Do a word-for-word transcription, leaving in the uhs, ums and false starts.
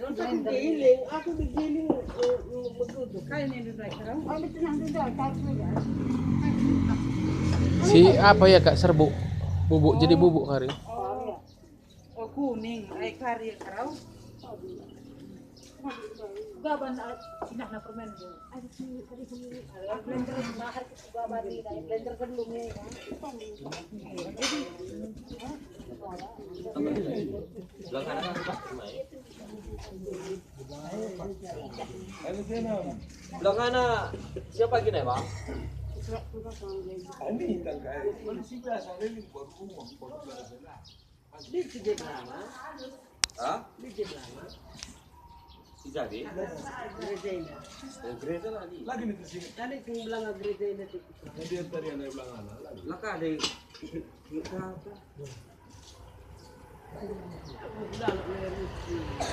Nonton giling, aku digiling, eh, eh, begitu. Kali ini duduk, Kak. Si apa ya, Kak, serbuk? Bubuk, jadi bubuk kari. Oh, kuning, ai kari kerau. Gaban, ah, sinahna permen, Bu. Blender mahal, gaban ini, blender belum ya. Belakang anak siapa gini, Bang? Ini kan kayak polisi biasa, ini buat rumah, buat biasa. Lit si Jeb lama. Hah? Lit Jeb lama. Si Jeb? Gereja indah. Oh, gereja lagi. Lagi nih, sini. Tadi ku belanga gereja indah tuh. Tadi yang tadi anak belanga, lagi. Lah, kan ada. Kita apa? Udah, udah, udah.